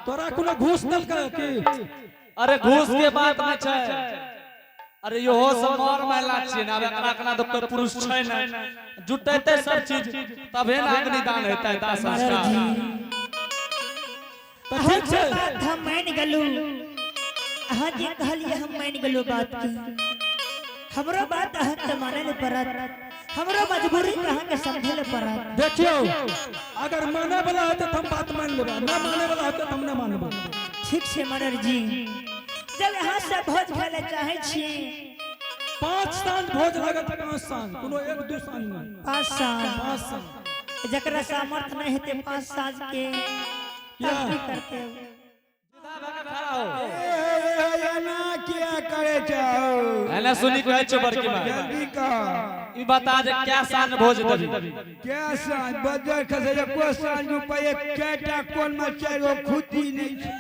तोरा कोनो घूस देलकै की? अरे घूस के बात नहीं छै। अरे इहो सब मर महिला छियै ने, आब एकरा केना तऽ कोई पुरुष छै ने जुटेतै सब चीज तबे ने अग्निदान हेतै, दाह मरर संस्कार। जी। तऽ ठीक छै। अहाँके बात हम मानि गेलू, अहाँ जे कहलियै हम मानि गेलू बात के। हमरो बात अहाँके मानै लए पड़त, हमरो मजबूरी के अहाँके समझै लए पड़त। देखियौ, अगर माने वाला हेतै तऽ हम बात मानि लेबै, ना माने वाला हेतै तऽ हम नहि मानबै। ठीक छै मरर जी, जब अहाँ सब भोज खाय लए चाहै छी। 5 साँझ भोज लागत, 5 साँझ, कोनो एक दू साँझ नहि। 5 साँझ? 5 साँझ। जकरा सामर्थ्य नहि हेतै 5 साँझ के, तब की करतै? एना किया करे छौ? एने सुनी, कहै छौ बड़की माय। जल्दी कह। ई बता जे क्या साँझ भोज देबी? क्या साँझ बजर खसे को साँझ रुपये चारिटा कोन में चारि गो खुद्दी नहीं छै।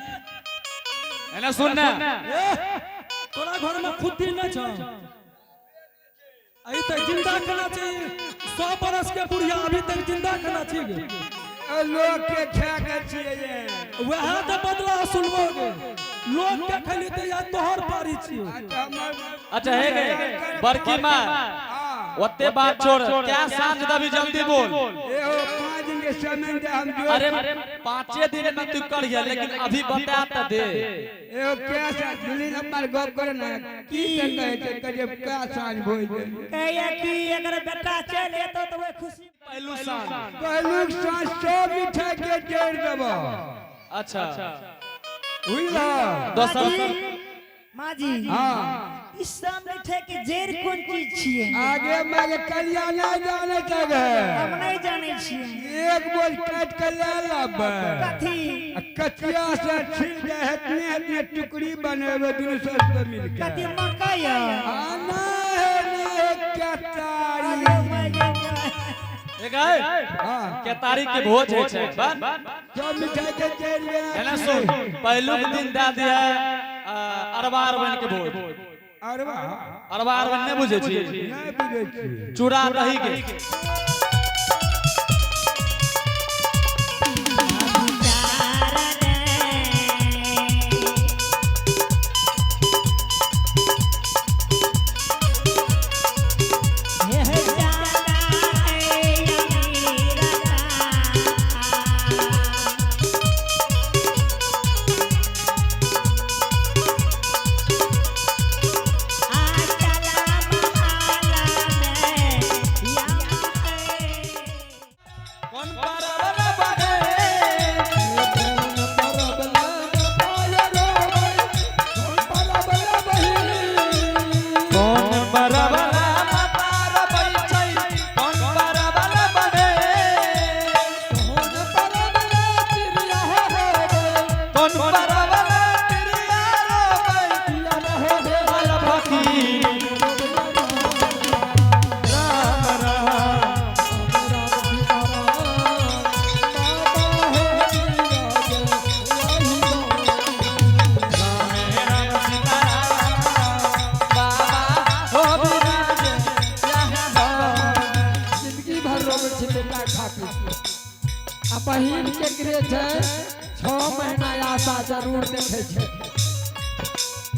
एने सुन ने। ए, तोरा घर में खुद्दी नहि छौ? अभी तक जिंदा केना छी? 100 बरस के बुढ़िया अभी तक जिंदा केना छी गे? ए, लोग के खा के छियै ये। वएह तऽ बदला सुनबो गे, लोग के खैली तऽ या तोहर पारी छियै। आ तऽ हमर अच्छा हे गे बड़की माय, हाँ। ओते बात छोड़, क्या साँझ देबी जल्दी बोल। एहो 5 दिन के समय दे हम जो। अरे 5 दिन में तू करिए, लेकिन अभी बता तऽ दे। एहो क्या साँझ दिल्ली नंबर गप करे ना, की से कहै छै कहे क्या साँझ भोज दे? कहैया कि अगर बेटा चलि एतौ तऽ ओहि खुशी। पहलू साँझ। पहिलुक साँझ सब मिठाई के जोड़ देबो। अच्छा। बुझल? दोसर? माँ जी। हाँ। ई सब मिठाई के जड़ कोन चीज छियै? आगे मागे कलिया नहीं जाने तक हम नहीं जानै छियै। एक बोल काट के ले लेबै। कथी? आ कचिया से छील के हेतने हेतने टुकड़ी बनेबै दुनू सस मिल के। कथी, मकई? आ नहीं नहीं, केतारी। अरे my गे। एक है। हाँ। केतारी के भोज होइ छै बन। सब मिठाई के जड़ एना सुन, पहिलुक दिन दए दिया अरबा अरबन के भोज। अरबा? अरबा अरबन नहि बुझै छी? नहीं बुझै छी। चूड़ा दही के। कोन परवल बहे? कोन परबला पाय रोबै, कोन परबला बही? कोन परवल पारबै छै, कोन परवल बहे? कोन परबला चिड़िया होबै? कोन परवल तिरिया रोबै? पिया रहो हे। लाल फकीर राम राम। राम सीता राम, बाबा हो बिराज याही। राम सीता राम, बाबा हो बिराज यहाँ। जिंदगी भर रोबै छै बेटा खातिर आ बहिन के गृह छै, 6 महीना आशा जरूर देखै छै।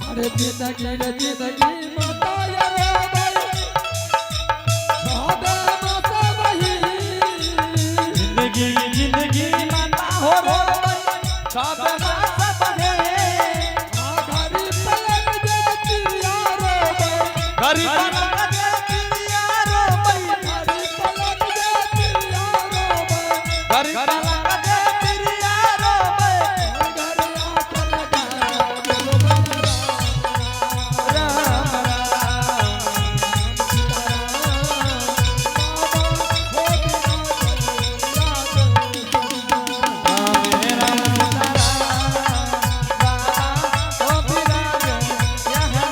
अरे जिंदगी रे जिंदगी माता ये रोबै, 6 माता बहिन। जिंदगी जिंदगी माता हो रोबै, सब मास बहे। आ घरी पलक जे चिड़िया रोबै। गरीब जे पिरिया रोबै। घरी पलक जे चिड़िया रोबै। गरीब जे पिरिया रोबै। घर आचल गावे। राम राम। राम सीता राम, बाबा हो बिराज यहाँ।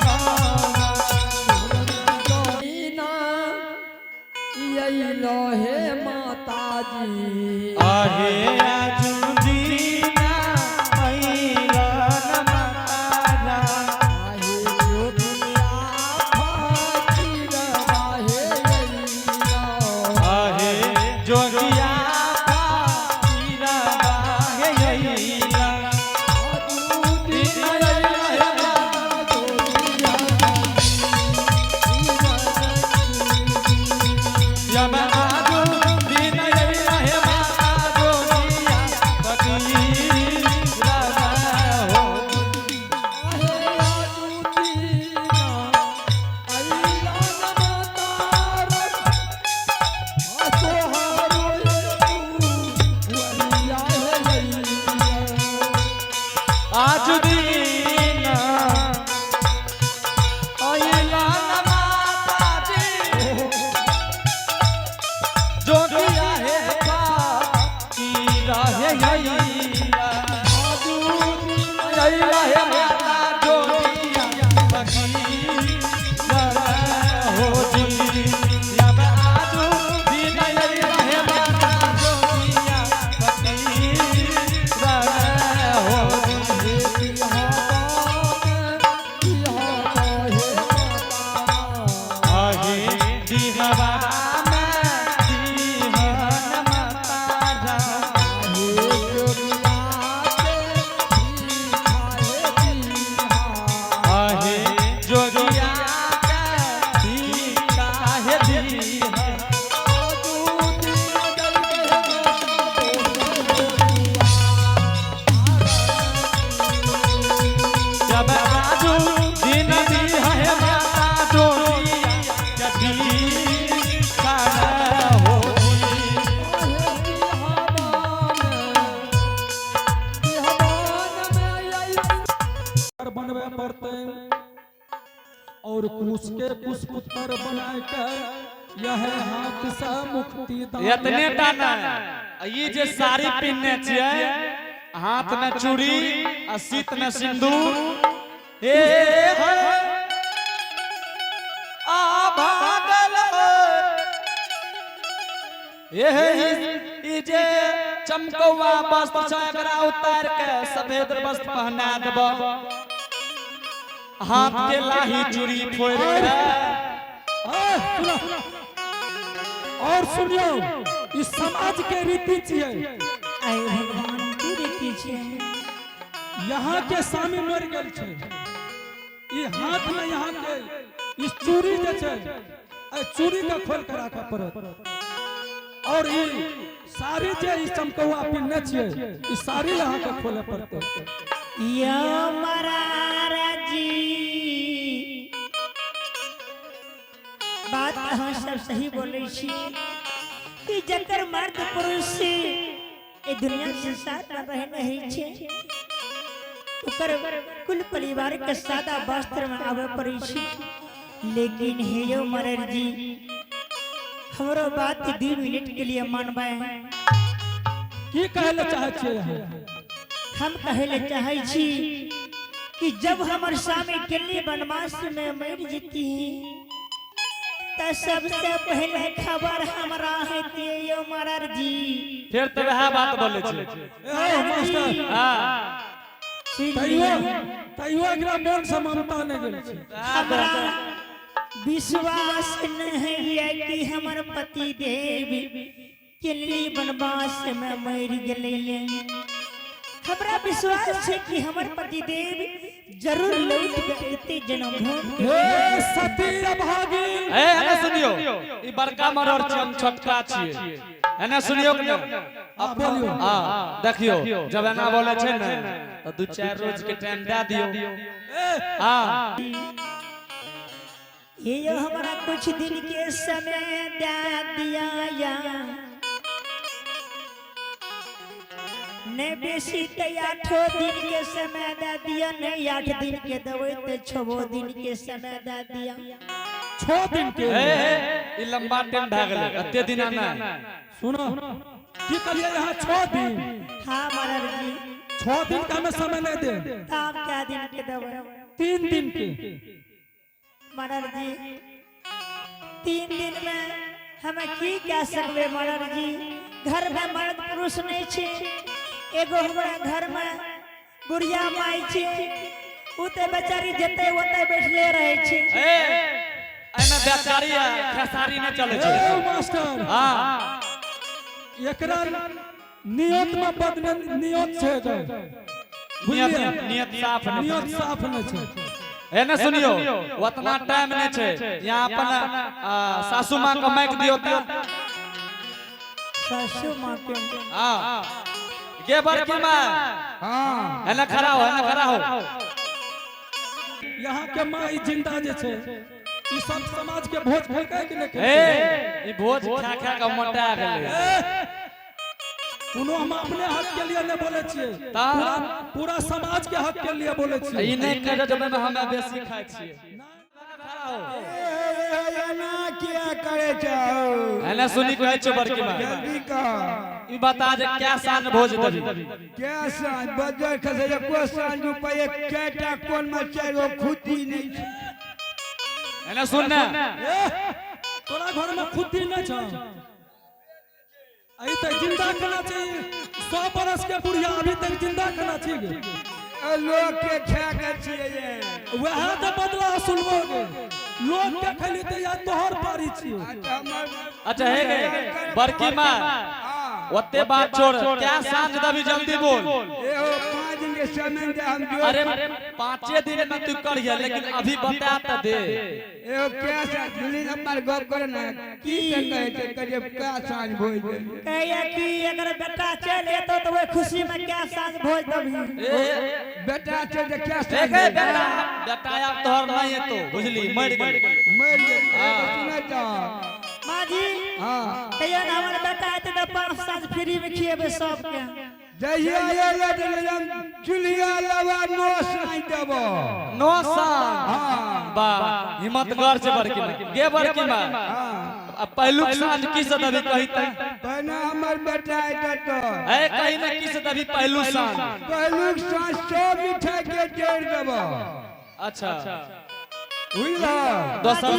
आज दिन अइला न माताजी जोगिया हे की रहे अइला अइला हे माता जोगिया फकीर हो जी अब आजू दिन अइला हे माता जोगिया फकीर हो जी अहे दिहवा में दिहन माता राम। अहे जोगिया के भीखा हे दीहा। जब आजू दिन दीहा हे माता जोगिया के भीखा हो जी। बनवे पड़ते और कुश के कुश पुत्र बनाए कर यह हाथ से मुक्ति दान एतने टा नहि ई जे साड़ी पिन्हने छियै हाथ में चूड़ी आ शीत में सिंदूर हे हे आ भागल हे हे ई जे चमकौआ वस्त्र छै एकरा उतार के सफेद वस्त्र पहना देब हाथ के लाही चूड़ी फोड़ के आ, सुनो। और सुनियो इस समाज के रीति छियै आए भगवान की रीति छै यहाँ के स्वामी मर गेल छै ई हाथ में यहाँ के इस चूड़ी जे छै ए चूड़ी के खोल के राखऽ पड़त और ई साड़ी जे ई चमकौआ पिन्हने छियै ई साड़ी यहाँ के खोले पड़तै यो मरारा जी बात अहाँ सब सही बोलै छी कि जकर मर्द पुरुष ए दुनिया संसार में रह नहीं छै ओकर कुल परिवार के सादा वस्त्र में आवे पड़ै छै। लेकिन हे यो मरर जी, हमरो बात 2 मिनट के लिए मानबै। की कहै लए चाहै छियै अहाँ? हम कहे ले चाहे छी कि जब हमर स्वामी दिल्ली वनवास में मर जेती त सबसे पहले खबर हमरा हेते यो मरर जी। फेर तऽ वएह बात बोलै छै। ए मास्टर, हाँ। सुन तैयो लियौ, तैयो एकरा मोन से ममता नहि गेल छै। हमरा विश्वास नहीं है कि हमर पति देव दिल्ली वनवास में मर गेलै। हमरा विश्वास है कि हमर पति देव जरूर लौट के अयते जन्मभूमि के। हे सती अभागी, ए एने सुनियो, ई बड़का मरर छी, हम छोटका छियै। एने सुनियो कि नहि? अब बोलियो। हाँ, देखियो जब एना बोले छै ने तऽ 2-4 रोज के टाइम दए दियो। हाँ। ये यो हमारा कुछ दिन के समय दे दिया या ने बेसी ते 8 दिन के समय दे दिया, ने 8 दिन के देबै ते 6 दिन के समय दे दिया। 6 दिन के? ए ए, ई लंबा टाइम भए गेलै, एते दिना नहि। सुनो, की कहलियै यहाँ 6 दिन? हाँ महाराज जी। 6 दिन का हमें समय नहीं दे। ताम क्या दिन के देबै? 3 दिन के। महाराज जी, 3 दिन में हमें की कह सकबे महाराज जी? घर में मर्द पुरुष नहीं छे, एगो हमरा घर में बुढ़िया माई छे, उ ते बेचारी जते ओते बैठले रहे छे। ए एमे बेचारी आ खेसारी नहि चलै ए छै। मास्टर, हाँ। एकरा नियत में बद नियत छै गे। नियत बुझलियै? नियत साफ नहि। नियत साफ नहि छै। एने सुनियो, उतना टाइम नहीं छै। यहाँ अपन सासू माँ के माइक दियो तऽ। सासू माँ के? हाँ गे बड़की माँ। हाँ। एने खड़ा हो, एने खड़ा हो। यहाँ के माँ ई जिंदा जे छै ई सब समाज के भोज खेलकै कि नहि ए खेलकै? ई भोज खा खा के मोटा गेलै। कोनो हम अपने हक के लिए नहीं बोले छियै, ता? पूरा पूरा समाज के हक के लिए बोले छियै। ई नहि कह जे ओहिमे हमे बेसी खाइ छियै। एना किया करे छौ? एने सुनी कहै छौ बड़की माय। जल्दी कह। ई बता जे क्या साँझ भोज देबही? क्या साँझ बजर खसे जे को साँझ रुपये कैटा कोन में चारि गो खुद्दी नहीं छै। एने सुन ने। ए, तोरा घर में खुद्दी नहीं छौ? अभी तक जिंदा केना छी? 100 बरस के बुढ़िया अभी तक जिंदा केना छी गे? ए, लोग के खा के छियै ये। वएह तऽ बदला सुनबो गे। लोग के खैली तऽ या तोहर पारी छियै। अच्छा हमर अच्छा हे गे बड़की माय, हाँ। ओते बात छोड़, क्या साँझ देबही जल्दी बोल। ए हो 5 दिन के समय दे हम जो। अरे 5 दिन में तू करिहे, लेकिन अभी बता त दे। ए हो क्या साँझ दुली हमर गप करे ना की से कहै छै कहे क्या साँझ भोज देलियै? कहैया कि अगर बेटा चल एतो तो वही खुशी में क्या साँझ भोज देबही। ए बेटा छै जे क्या ए साँझ गे भोज बेटा, बेटा आब तोहर नहीं एतो, बुझली, मरि गेल। मरि गेल। सुनै छ? माँ जी हाँ। कहिया ने हमर बेटा एते तऽ 5 साँझ फ्री में खिएबै सबके। जहिया एलै तऽ हम चूल्हिया लवा 9 साँझ देबो। 9 साँझ? हाँ। वाह, हिम्मतगर छै बड़की माय। गे बड़की माय, हाँ। आ पहिलुक साँझ की से देबही कही त? पहिने हमर बेटा एतै तऽ। ए कही ने की से देबही पहिलुक साँझ? पहिलुक साँझ सब मिठाई के जोड़ि देबो। अच्छा। बुझलह? दोसर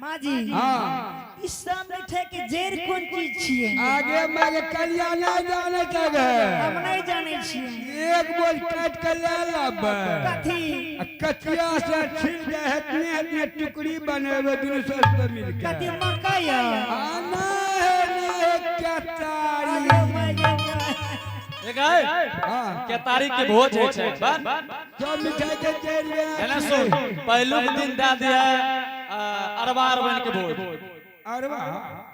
माँ जी, हाँ। ई सब मिठाई के जड़ कोन चीज छियै? आगे मागे कलिया नहीं जाने छै। हम नहीं जानै छियै। एक बोल काटि के ले लेबै। कथी? आ कचिया से छिल जाय हेतने हेतने टुकड़ी बनेबै दुनू सर मिल के। कथी मकई? आ नहि हे नहि हे केतारी। अरे माय गे माय। एक है हाँ। केतारी के भोज होइ छै। बन सब मिठाई के जड़ि एने सुन, पहिलुक दिन दए दिहे अरबा अरबन के भोज। अरबा?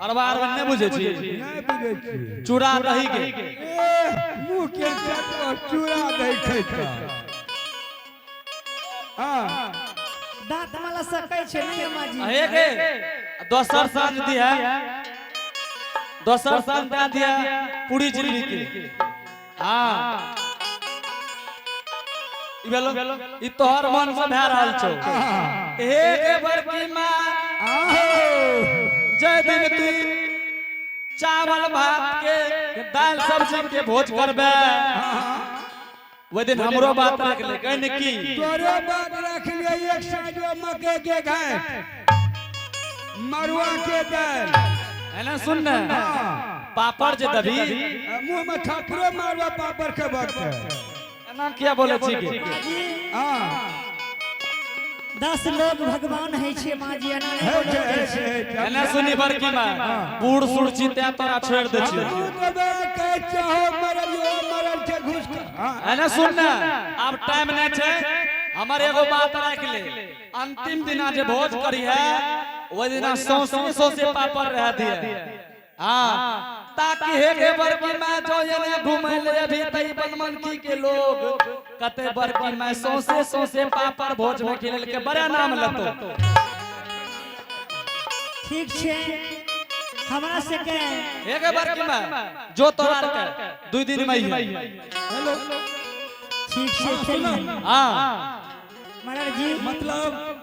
अरबा अरबन नहि बुझै छी? नहि बुझै छी। चूड़ा दही के। ए मुँह के चट और चूड़ा दही खैता। हाँ। दांत माला सकै छै नहीं माँ जी? हे गे दोसर साँझ दिहे, दोसर साँझ दए दिहे पूरी झिल्ली के। हाँ ई भेलो, ई तोहर मन से भए रहल छौ। हे गे बड़की माय, आहो। जय दिन तू चावल भात के दाल सब्जी के भोज करबे, ओहि दिन हमरो बात रख ले, कहीं ने की। तोरे बात रख लिए एक साँझ मकई के घाट मरुआ के दाल। एना सुन ने, पापड़ जे दबी। मुँह में थपड़ो मारवा पापड़ के वक्त। एना किया बोले छी के? माँ जी हाँ। 10 लोग भगवान है छे माँ जी, एना नहीं है बोलल छै, जाइ है छै। छै, है छै। एना सुनी बड़की माय, बूढ़ सूढ़ छी तें तोरा छोड़ि दै छियौ। तू देबे कहै छहो मरल यो मरल छै घुस के। हाँ। एना सुन ने, आब टाइम नहीं छै, हमर एगो बात राख ले, अंतिम दिना जे भोज करी है ओहि दिना सौंसे सौंसे पापड़ रह दिए। हाँ, ताकि हे के बड़की माय जो एने घूमे ले अभी तई बनमनखी के लोग कते बड़की माय सौंसे सौंसे पापड़ भोज में खिलेल के बड़ा नाम लतो। ठीक छै, हमरा से के हे के बड़की माय जो तोरा के 2 दिन में ही है। हेलो। ठीक छै, चलिए। हाँ। मरर जी, मतलब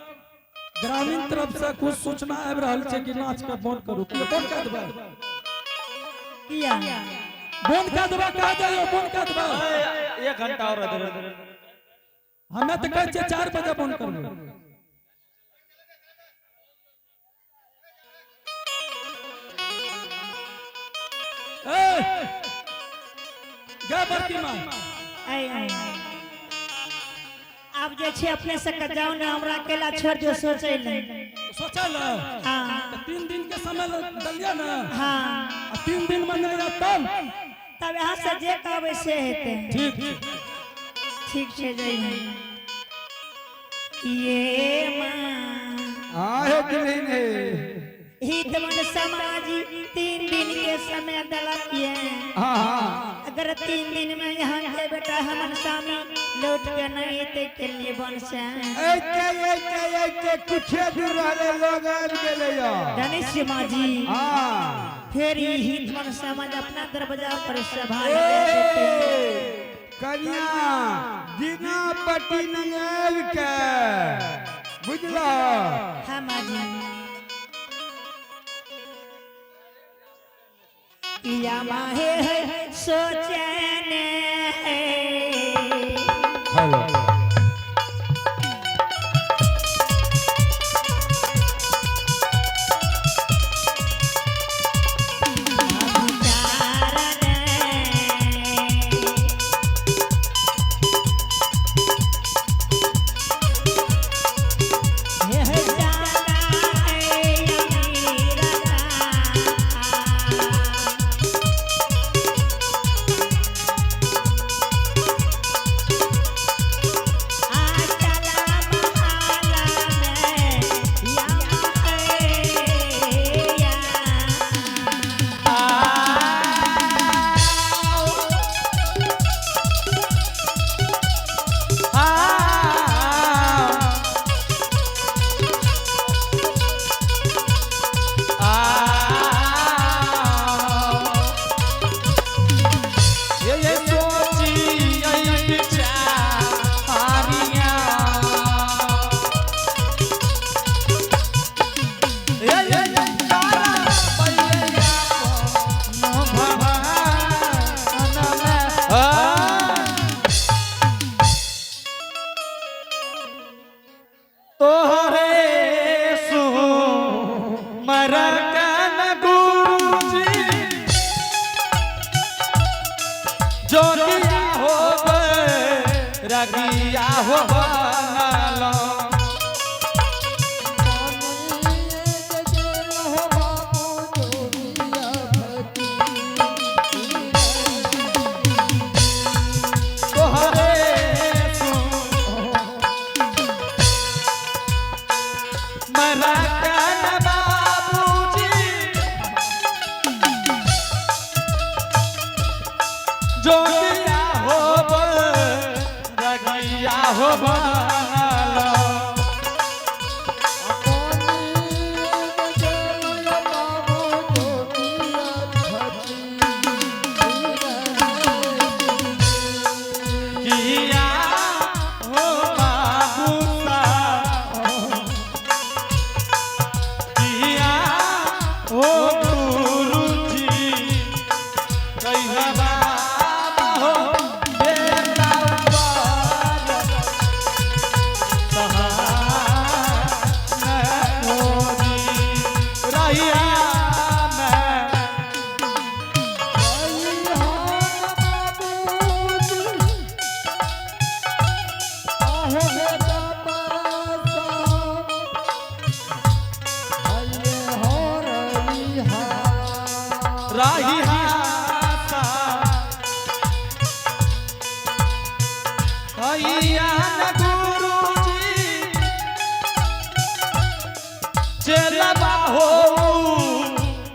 ग्रामीण तरफ से कुछ सूचना आबि रहल छै कि नाच के बंद करू। कि बंद कर देबै? किया? बंद कर देबै, कह दियौ बंद कर देबै। 1 घंटा और देबै। हमे तऽ कहै छियै 4 बजे बंद करबै। ए गे बड़की माय। आइ आइ आब जे छै अपने से के जाउ ने, हमरा अकेला छोड़ दियौ सोचै ले। सोचै ले? हाँ। तऽ 3 दिन के समय देलियै ने? हाँ। आ 3 दिन में नहीं आयत तब? तब यहाँ से जे कहबै से हेतै। ठीक। ठीक छै, जय हिंद। ये माँ। आहे दुल्हन हे। हित मन समाज 3 दिन के समय दिलक ये। हाँ, हाँ। अगर 3 दिन में यहाँ के बेटा हमर सामने लौट के नहीं एते के लिए बन से। ऐते ऐते ऐते कुछे दूर रहले लोग आबि गेलै यो। जानै छियै माँ जी? हाँ। फिर ई हित मन समाज अपना दरवाजा पर सभा लगा देते। कन्या बिना पटी नंगेल के बुझलो। हाँ माँ जी, या माहे है सोचने है। हेलो। ये सोची यही विचारियाँ। ये तारा पैया नो भगवान में। तोहरे सु मरर कन गुरुजी जोगिया हो रगिया हो बनलो। तोहरे सु मरा कन बाबूजी जोगिया हो रगिया हो बनलो। किया हो बाबूसा, किया हो गुरुजी, कहिया बाबा हो बेटा ऊपर, सहाय होजी, रहिया मैं। राही हासा हैया न गुरुजी चलबा हो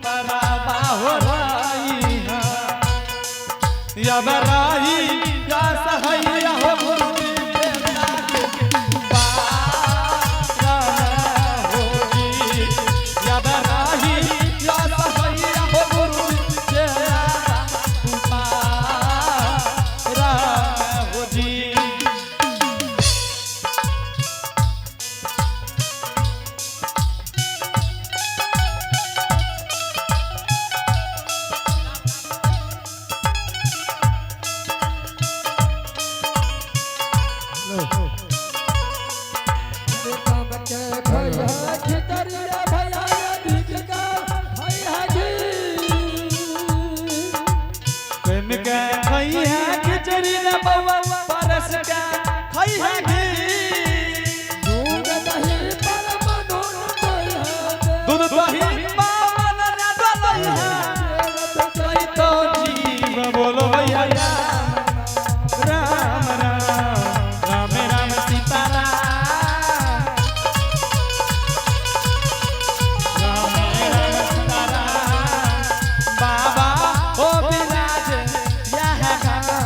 परबा हो राही हा यब राही या सहैया हो गुरुजी बेटा के बारा होगी। यब राही या सहैया हो गुरुजी चेला बारा होगी। प्रेम के खई है खिचड़ी न बउआ परस के खई है घी। दूध दही पावन न डलई है कई तो जीव बोलो भैया राम राम राम राम सीता राम राम राम सीता राम बाबा ओ विराज यह गाना।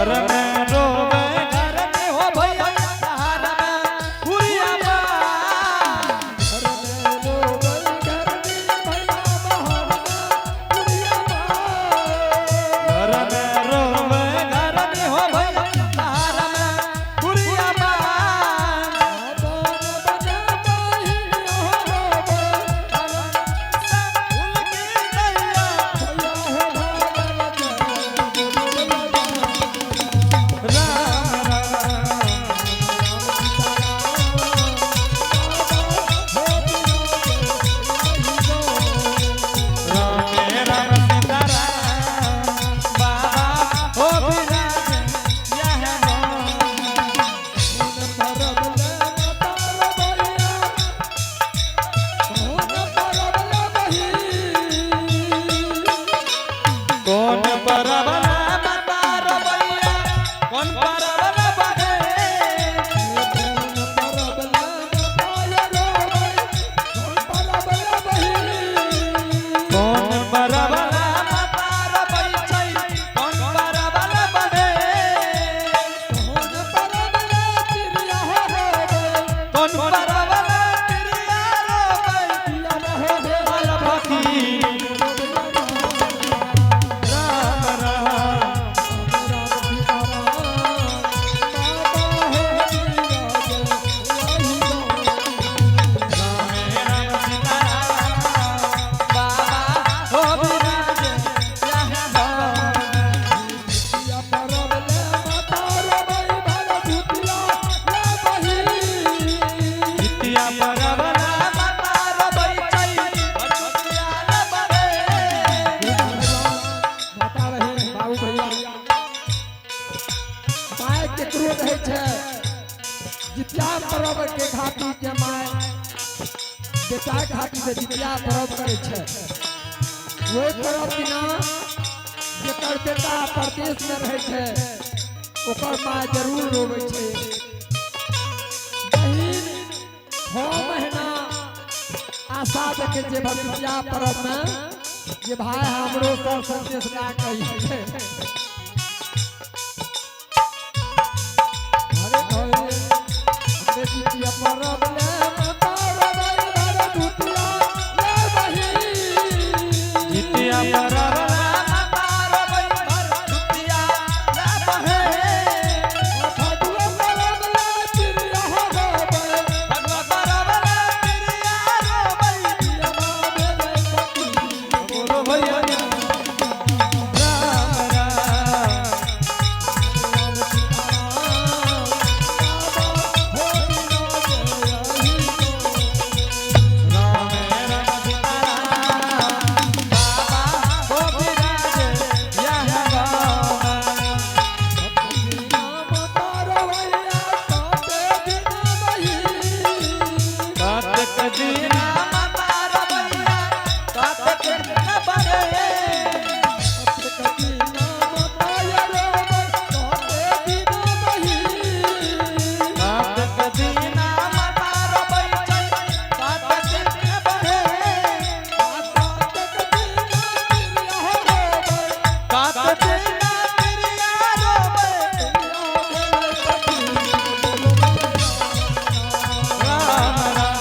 घर में रोवे घर में हो भैया शहर में गुड़िया बा। घर में रोवे घर में भैया बाहर में गुड़िया बा। घर में रोवे घर में हो भैया शहर में गुड़िया बा। बन बन बहिन हो रोवे, फूल की दैया भैया हो भागल राम राम। राम राम सीता राम बाबा हो विराज यह गाँव। कौन परवला मतार भैया कौन परवला बहे कौन परवला मतार बैठै कौन परवला बहे कौन परवला तिरिया रोबै लाल फकीर राम राम। राम राम सीता राम बाबा हो विराज यह गाँव। जितिया परवला मतार बैठै भटकिया न बहे। माता बहिन बाबू भैया माय केकरो रहै छै जितिया पर्व के खातिर के my बेटा के खातिर से जितिया पर्व करै छै। ओहि पर्व दिना जेकर बेटा परदेश में रहै छै ओकर माय जरूर रोबै छै। बहिन 6 महीना आशा देखे छै भविष्या पर्व में जे भाई हमरो सब संदेश लए के अइहे। अरे भाई, हमरे जितिया परब ले माता रबै भर दुतिया ले बहिन। जितिया परवला मतार बैठै भटकिया न बहे। फगुआ परब ले चिड़िया हो रोबै, भगवा परवला तिरिया रोबै। पिया भेलै फकीर। बोलो भैया राम राम। राम राम सीता राम बाबा हो विराज यह गाँव। कतक दिना मतार भैया कतक दिना बरे। कतक दिना मतार बैठै कतक दिना बरे। कतक दिना तिरिया रोबै। राम राम।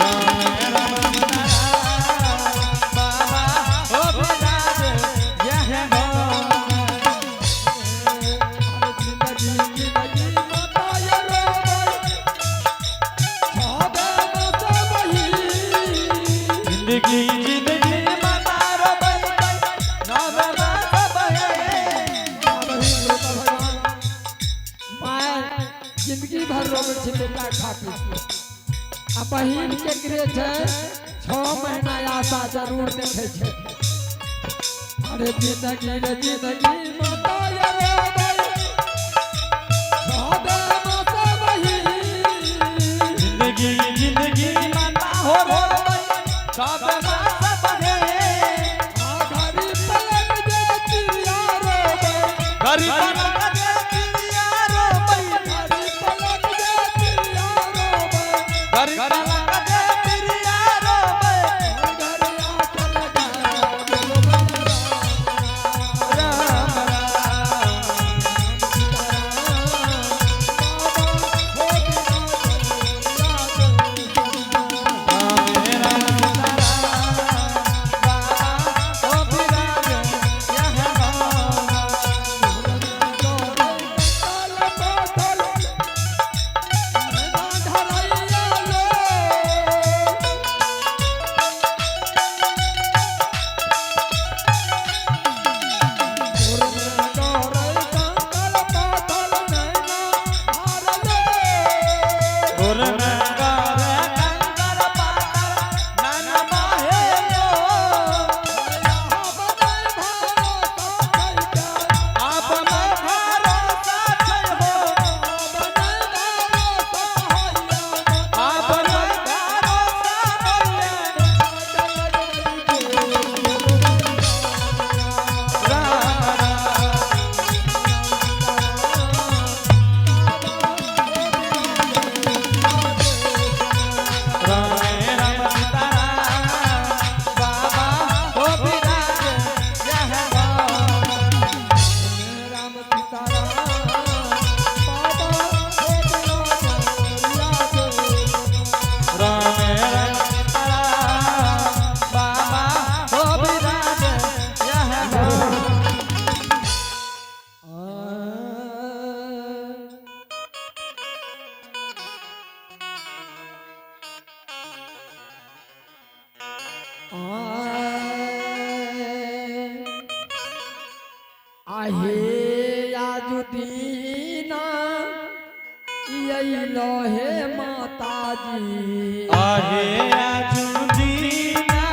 राम राम सीता राम बाबा हो विराज यह गाँव। जिंदगी जिंदगी मतार बैठै नव मास बहे। My जिंदगी भर रोवे छै बेटा खातिर आ बहिन के गृह छै 6 महीना आशा जरूर देखे छै। अरे जिंदगी रे जिंदगी माता ये रोबै, 6 मास बहिन। जिंदगी जिंदगी माता हो रोबै सब मास बहे। आ घरी पलक जे चिड़िया रोबै, गरीब चिड़िया रोबै। घरी पलक जे चिड़िया रोबै, गरीब चिड़िया रोबै। आहे आजुदीना अइलो हे माताजी। आहे आजुदीना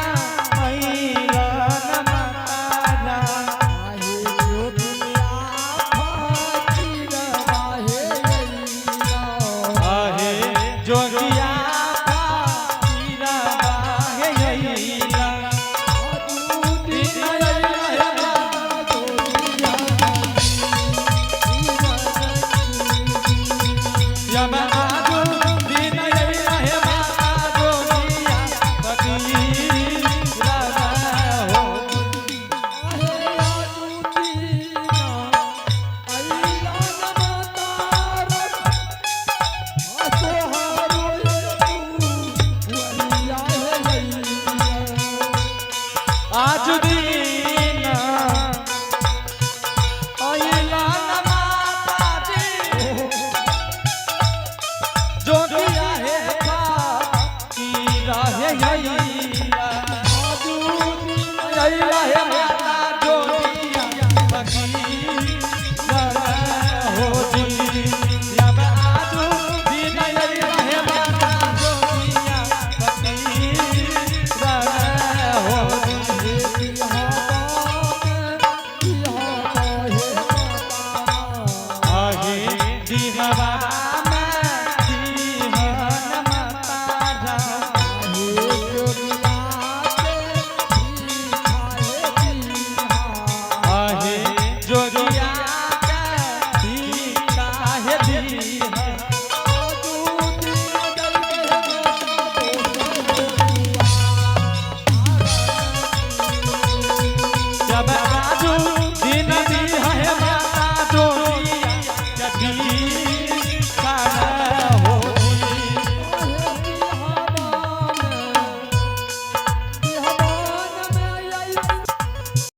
अइला न माता। आहे जोगिया फकीर आहे अइलो। आहे जोगिया फकीर आहे अइला। आजुदीना अइलो हे माता जोगिया। यम आजु दिन अइला हे माता जोगिया फकीर हो। आहे आजुदीना अइलो न माता आज दिन अइला न माता जी जोगिया हे फकीर हे अइला। अइला हे।